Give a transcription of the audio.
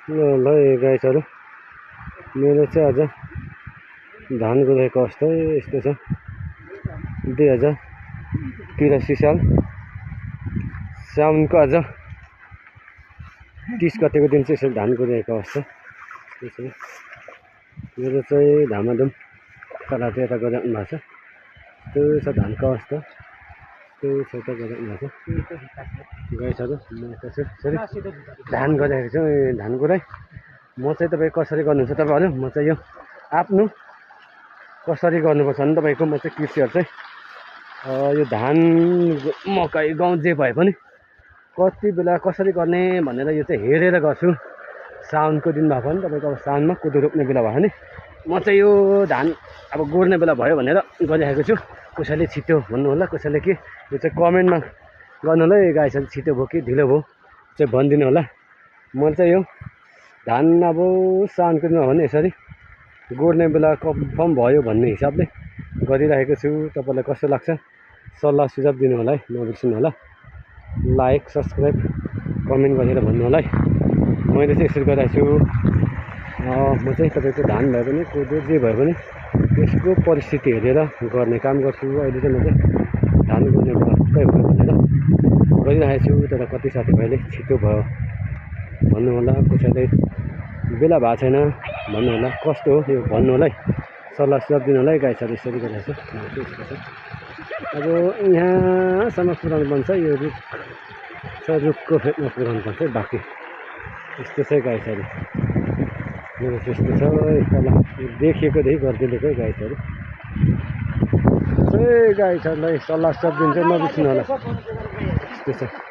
ल गाइसहरू मेरो चाहिँ आज धान गोदाएको अवस्था यस्तो छ। 2083 साल साउनको आज 30 गतेको दिन चाहिँ यसरी धान गोदाएको अवस्था। मेरो चाहिँ धामाधुम तल चाहिँ यता गोदाउनु भएको छ। त्यो छ धानको अवस्था, त्यो छ यता गोदाउनु भएको छ। गाइसहरू म त्यसरी धान गोदाएको छु। धान गोदाइ म चाहिँ तपाईँ कसरी गर्नुहुन्छ तपाईँहरू, म चाहिँ यो आफ्नो कसरी गर्नुपर्छ भने तपाईँको म चाहिँ कृषिहरू चाहिँ यो धान मकै गहुँ जे भए पनि कति बेला कसरी गर्ने भनेर यो चाहिँ हेरेर गर्छु। साउनको दिन भए पनि तपाईँको अब साउनमा कोदो रोप्ने बेला भयो भने म चाहिँ यो धान अब गोड्ने बेला भयो भनेर गरिरहेको छु। कसैले छिटो भन्नु होला, कसैले के यो चाहिँ कमेन्टमा गर्नु होला। गाइसहरू छिटो भयो कि ढिलो भयो चाहिँ भनिदिनु होला। म चाहिँ यो धान अब साउनको दिनमा भने यसरी गोड्ने बेला कन्फर्म भयो भन्ने हिसाबले गरिरहेको छु। तपाईँलाई कस्तो लाग्छ सल्लाह सुझाव दिनु होला है, नबिर्सिनु होला। लाइक सब्सक्राइब कमेन्ट गरेर भन्नु होला है। मैले चाहिँ यसरी गरिरहेको छु। म चाहिँ तपाईँको धान भए पनि कोदो जे भए पनि त्यसको परिस्थिति हेरेर गर्ने काम गर्छु। अहिले चाहिँ म चाहिँ धान गोड्ने बेला पक्कै भयो भनेर गरिरहेको छु। तर कति साथीभाइले छिटो भयो भन्नु होला, कसैले बेला भएको छैन भन्नु होला। कस्तो हो यो भन्नु होला है, सल्लाह सुझाव दिनु होला है। गाइसहरू यसरी गरिरहेको छु। अब यहाँसम्म पुऱ्याउनु पर्छ, यो रुख छ रुखको फेदमा पुऱ्याउनु पर्छ बाँकी यस्तो चाहिँ गाइसहरू मेरो त्यस्तो छ। तल देखिएकोदेखि गरिदिएको गाइसहरू गाइसहरूलाई सल्लाह सुझाव दिन्छ नबिर्सिनु होला। यस्तो छ।